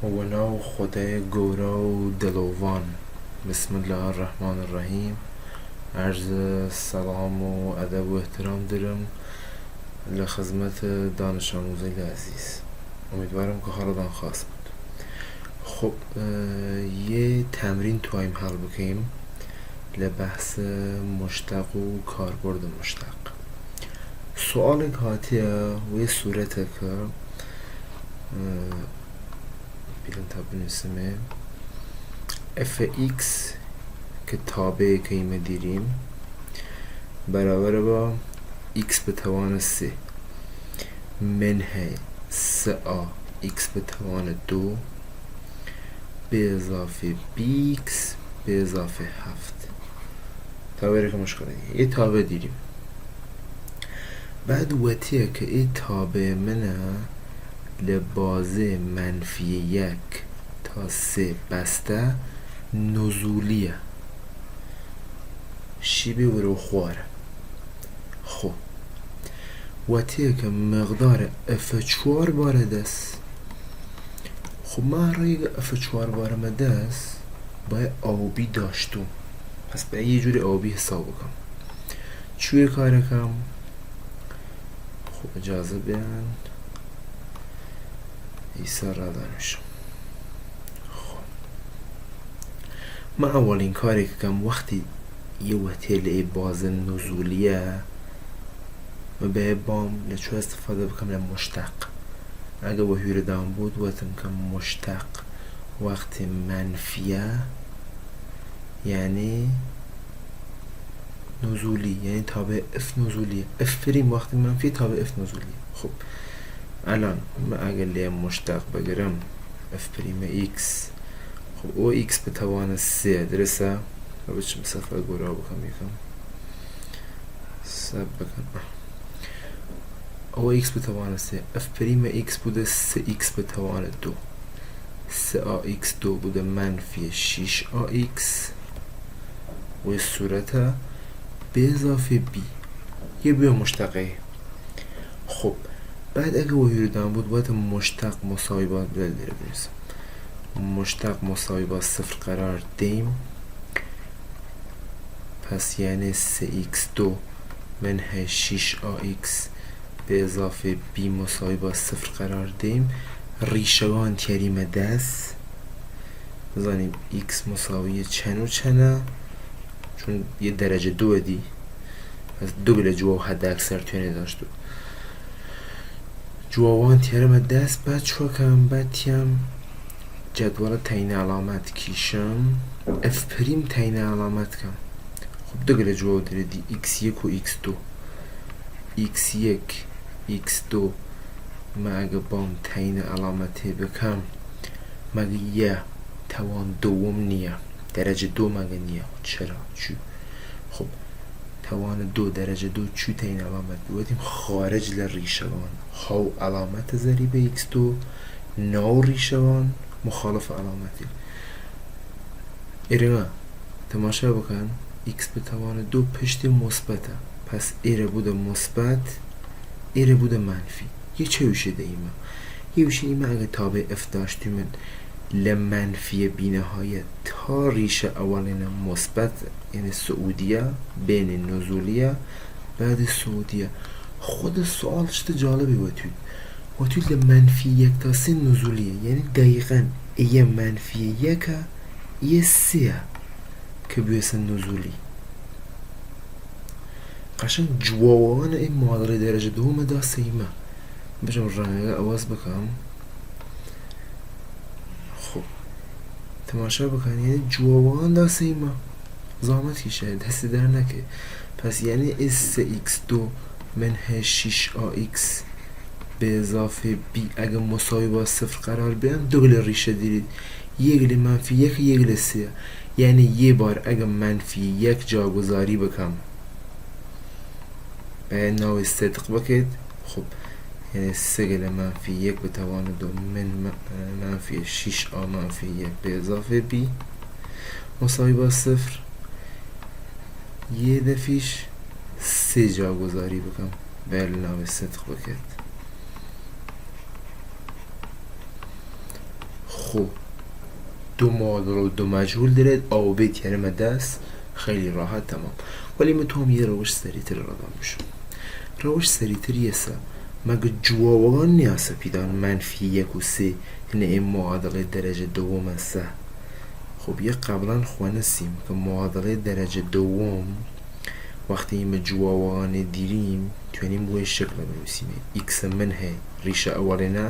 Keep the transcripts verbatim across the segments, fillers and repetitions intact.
وە ناو خودای گەورا و دڵۆڤان. بسم الله الرحمن الرحیم. عەرز سەڵام و ئەدەب و ئیحترام درم لە خزمەت دانش ئاموزەیل ئەزیز. ئومیدوارم کە هەڵەدان خاس بوود. خب، ئە، یە تەمرین توایم هەڵ بکەیم لە بەحس مشتق و کاربرد مشتق. سوالیگ هاتیە وەی سورەتە کە، ئە، بیلن تا بنووسمێ، ئەف ئیکس کە تابێ کە ئیمە دیریم بەراوەرە بە ئیکس بتوانە سێ منهەی سێ ئا ئیکس بتوانە دو بێ ئضافێ بی ئیکس بێ ئضافێ هەفت. تاوێرەکە مشکلە. ئێ تابێ دیریم. بعد وەتیە کە ئێ تابێ منە لە بازێ منفی یەک تا سێ بەستە نزولیە. شیبێ وەرەو خوارە. خو. وەتیە کە مقدارە ئەفە چوار بارە دەس. خو ما ڕیگە ئەفە چوار بارەمە دەس بای ئاوبی داشتوم. پس بە یه جوری ئاوبی حساب بکەم. چویە کارەکەم؟ خو ئجازە بیان ئیسا ڕادانوشم. خو. ما ئەوەڵین کارێک کەم وەختی یە وەتێ لە ئێ بازن نزولیە، مە بەێ بام لە چوە استفادە بکەم لە مشتق. ئەگە وە هویرەدان بود وەتم کە مشتق وەختی منفیە، یعنی نزولی، یعنی تابع اف نزولی، اف پریم وەختی منفی تابع اف نزولی. خب، الان مە ئەگە لێ مشتق بگرم اف پریم ایکس، خب ئەو ایکس بتوانە سێ درسە. بچم سەفە گۆرا بکەم یەکەم. سەب بکەم. ئەوە ئیکس بتەوانە سێ، ئەف پریمە ئیکس بوودە سێ ئیکس بتەوانە دو. سێ ئا ئیکس دو بوودە منفی شیش ئا ئیکس. وەی سورەتە بێ ئضافێ بی. یە بێ مشتەقەی. خب، بعد ئەگە وە هیرودان بود، وەتە مشتق مساوی با، بێ دەرە بنویسم. مشتق مساوی با صفر قرار دیم. پس یعنی سێ ئیکس دو منهای شیش ئا ئیکس به اضافه بی مساوی با صفر قرار دیم. ریشەگان تیەریمە دەس. بزانیم ئیکس مساوی چەن و چەنە، چون یە دەرەجە دووە دی. پس دوگلە جواب هەداک سەر توێنێ داشت و جوابان تیەرمە دەس. بعد چوەکەم، بعد تیام جدولە تەینە علامت کیشم، اف پریم تەینە علامت کەم. خب، دگە لە جواب درێ دی، ئیکس یەک و ئیکس دو. ئیکس یەک، ئیکس دو، مە ئەگە بام تەینە علامەتێ بکەم، مەگە یە تەوان دووم نییە، دەرەجە دو مەگە نییە. چرا؟ چو؟ خب، تەوانە دو دەرەجە دو چوی تەین علامەت بووەتیم خارج لە ریشەوان. هاو علامەتە زەریبە ئیکس دو، ناو ریشەوان مخالف علامەتی. ئێرە تەماشا بکەن، ئیکس بتەوانە دو پشتی مثبتە، پس ئێرە بوودە مثبت، ئێرە بوودە منفی. یە چەویشە دە ئیمە؟ یەویشە ئیمە ئەگە تابێ اف داشتویمن لە منفیە بینەهایە تا ریشە ئەوەڵێنە مثبت، یعنی سعودیە، بێنێ نزولیە، بعد سعودیە. خود سوال شتە جالبی وەتوید. وەتوید لە منفی یەک تا سێ نزولیە، یعنی دقیقا ئیە منفی یەکە، ئیە سێە کە بوێسە نزولی. قەشەنگ جواوانە ئێ معادلەی دەرەجە دووەمە داسەیمە. بژم ڕەنگە ئەواز بکەم. خب، تەماشا بکەن، یعنی جواوان داسەیمە. زامەت کیشە، دەست دەر نەکەی. پس یعنی ئێ سێ ئیکس دو منهای شیش ئا ئیکس به اضافه بی ئەگە مساوی با صفر قرار بیان، دوگ لە ریشە دیرید. یەک لە منفی یەک، یەک لە سێ. یعنی یه بار ئەگە منفی یەک جاگوزاری بکەم، ئەیە ناوی صدق بکەید. خب، یعنی سێ لە منفی یەک بتوانە دو من م-، منفی شیش ئا منفی یەک به اضافه بی مساوی با صفر. یه دفیش سێ جاگوزاری بکەم، بەیە لە ناوی صدق بکەید. خو دو معادلە و دو مجهول دەێد، ئەو بێت یەرمە دەس، خەیلی ڕاحەت، تەمام. وەلی متوام یە ڕەوش سەریتر ڕەدان بشم. ڕەوش سەریتر یەسە، مەگە جوواوەگان نیاسە پیدان منفی یەک و سێ، هنە ئێ معادلەی دەرەجە دەوەمە سە. خب، یە قەبڵەن خوەنسیم کە معادلەی دەرەجە دەوەم وەختی ئیمە جوواوەگانێ دیریم، توێنیم وەی شکڵە بنووسیمێ. ئیکس من هەیە ریشە ئەوەڵێنە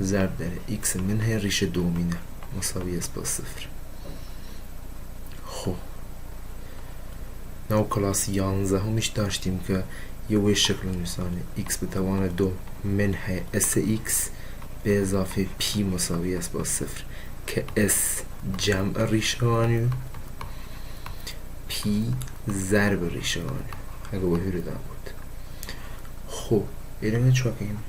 زەرب دەێ، ئیکس من هەیە ریشە دومینە مساوی ئەس بە سفر. خو ناو کلاس یانزەهمیش داشتیم کە یە وەی شکڵە نووسانێ، ئیکس بتەوانە دو من هەیە ئەسە ئیکس بە ئضافێ پی مساوی ئەس بە سفر، کە ئەس جەمع ریشەوانی و پی زەرب ریشەوانی، ئەگە وە هیرو دان بوود. خو ئێرەگە چوە کەیم؟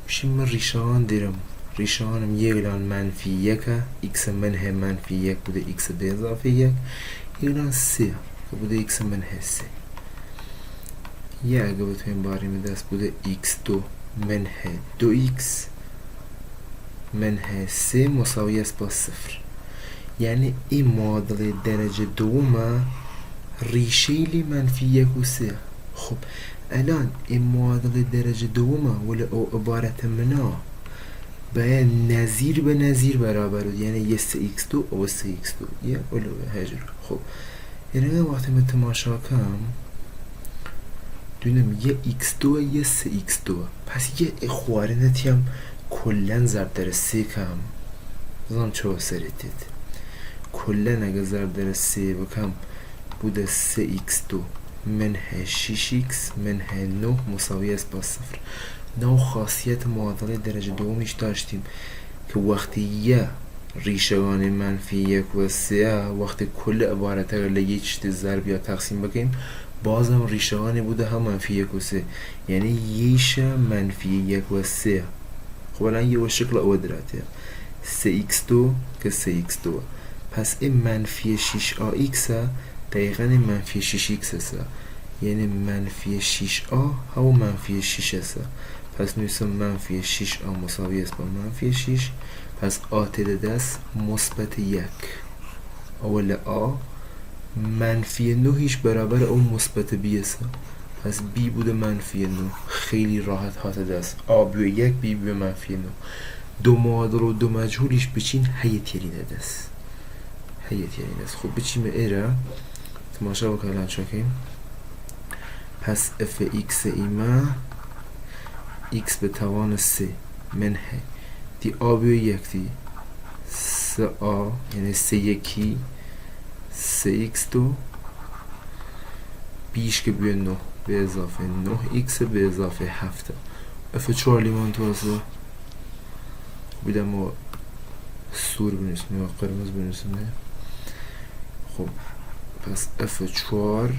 بشیم من ریشەوان دیرم، ریشەوانم یەگلان منفی یەکە، ئیکس من هەیە منفی یەک بودە ئیکس بە ئضافێ یەک، یەگلان سێ کە بودە ئیکس من هەیە سێ. یە ئەگە بتوێن باریمە دەس بودە ئیکس دو من هەیە دو ئیکس من هەیە سێ مساوی ئەس بە سفر. یعنی ئی معادلەی دەرەجە دوومە ریشەیلی منفی یەک و سێ. خب، ئەلان ئی معادلەی دەرەجە دوومە وەلە ئەو عبارەتە منا بەیە نەزیر بە نەزیر بەرابەر، یعنی یە سێ ئیکس دو ئەوە سێ ئیکس دو یە وەلە هەجر. خب، ئێرەگە وەختێ من تەماشا کەم، دوینم یە ئیکس دووە یە سێ ئیکس دووە، پس یە ئێ خوارێ نەتیەم کلەن زەرب دەرە سێ کەم. بزانم چەوە سەرێ تێت. کلەن ئەگە زەرب دەرە سێ بکەم بودە سێ ئیکس دو من هەیە شیش ئیکس من هەیە نۆ مساوی ئەس بە سفر. ناو خاصیەت معادلەی دەرەجە دوومیش داشتیم کە وەختی یە ریشەوانێ منفی یەک وە سێە، وەختی کل عبارەتەگە لە یەی چشتێ زەرب یا تەقسیم بکەیم، بازم ریشەوانێ بودە هە منفی یەک و سێ، یعنی یەیشە منفی یەک وە سێە. خب، ئەلان یە وە شکڵە ئەوە دراتێ سێ ئیکس دو کە سێ ئیکس دووە. پس ئێ منفی شیش ئا ئیکسە، دقیقاً ئێ منفی شیش ئیکس ئەسە، یعنی منفی شیش ئا هەو منفی شیش ئەسە. پس نویسم منفی شیش ئا مساوی ئەس بە منفی شیش، پس ئا تێدە دەس مثبت یەک. ئەوە لە ئا منفی نۆ هیچ بەرابەر ئەو مثبت بیەسە. پس بی بودە منفی نۆ. خیلی ڕاحەت هاتە دەس. ئا بوێ یەک، بی بوێ منفی نۆ. دو معادلە و دو مجهولیش بچین هەیە تێرینە دەس. هەیە تێرینە دەس. خب بچیمە ئێرە. تماشا بکە لان چەکەیم. پس ئەفە ئیکسە ئیمە ئیکس بە تاوانە سێ من هەیە. دی ئا بوێ یەک دی سێ ئا، یعنی سێ یەکی سێ ئیکس دو. بیش کە بوێ نۆ بە ئضافێ نۆ ئیکس بە ئضافێ هەفتە. ئەفە چوار لیمان توازە. بدەمەوە سوور بنووسمەوە، قرمز بنووسمە. خب، پس ئەفە چوار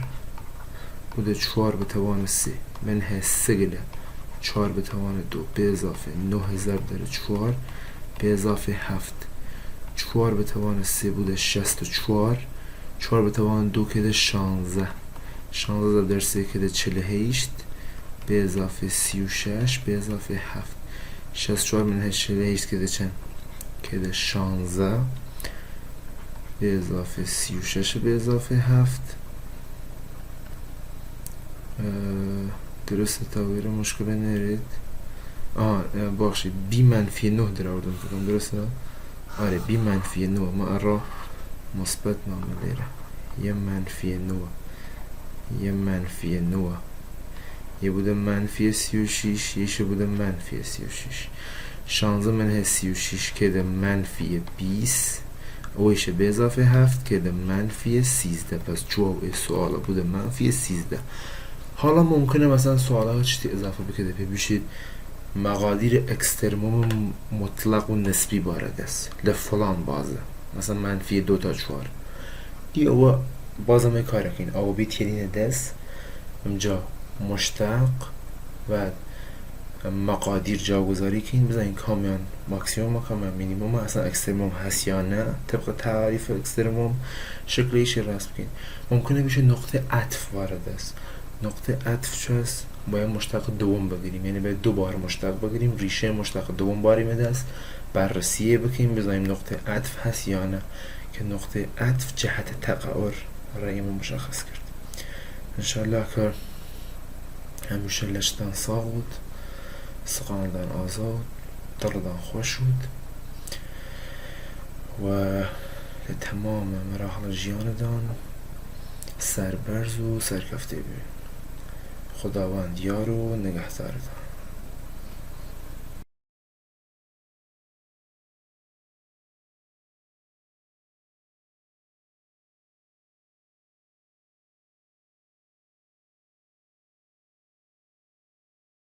بودە چوار بە تاوانە سێ من هەیە سێ گلە چوار بە تاوانە دو بە ئضافێ نۆ هەزار دەرە چوار بە ئضافێ هەفت. چوار بە تاوانە سێ بودە شەست و چوار. چوار بە تاوانە دو کێدە شانزە. شانزە دەرسێ کێدە چل و هەیشت بە ئضافێ سی و شەش بە ئضافێ هەفت. شەست و چوار من هەیە چل و هەیشت کێدە چەن؟ کێدە شانزە بە ئضافێ سی و شەش بە ئضافێ هەفت. ئە، درستە تا وێرە مشکلە نێرێت. ئا، ئە، باشی، بی منفی نۆ دراوردم بکەم، درستە؟ ئارێ، بی منفی نۆ، مە ئەڕا مثبت مامە لێرە. یە منفی نۆ. یە منفی نۆ. یە بودە منفی سی و شیش، یەیشە بودە منفی سی و شیش. شانزە من هەیە سی و شیش کێدە منفی بیست. ئەوەیشە بە ئضافێ هەفت کێدە منفی سیزدە. پس جواب ئێ سوالە بودە منفی سیزدە. حالا ممکنە مەسەن سوالە چشتی ئضافە بکەدە پێ بشید مەقادیر ئەکسترموم مطلق و نسبی بارە دەس لە فلان بازە، مەسەن منفی دو تا چوار. دی ئەوە بازە مە کارەکەین، ئەوە بی تێرینە دەس ئەمجا مشتق و مەقادیر جاگوزاری کەین، بزانین کامیان ماکسیموم کامیان مینیموم، ئەسەن ئەکسترموم هەسیانە طبق تعریف ئەکسترموم شکلیشی ڕاست بکەین. ممکنە بشه نقطه عطف وارە دەس. نقطه عطف چەس؟ باید مشتق دوم بگیریم، یعنی باید دو بار مشتق بگیریم، ریشه مشتق دوم باریم دەس. بەررسیێ بکەیم بزانیم نقطەی عەتف هەس یا نە، کە نقطەی عەتف جەهەتە تەقەئور رەیمە مشەخەس کرد. انشااللە کە هەمیشە لەشتان ساغ بوود، سقاڵدان ئازاد، دڵدان خوەش بوود و لە تەمامە مەراحڵە ژیانەدان سەربەرز و سەرکەفتێ بێ. خوداوەند یار و نگەهدارتان.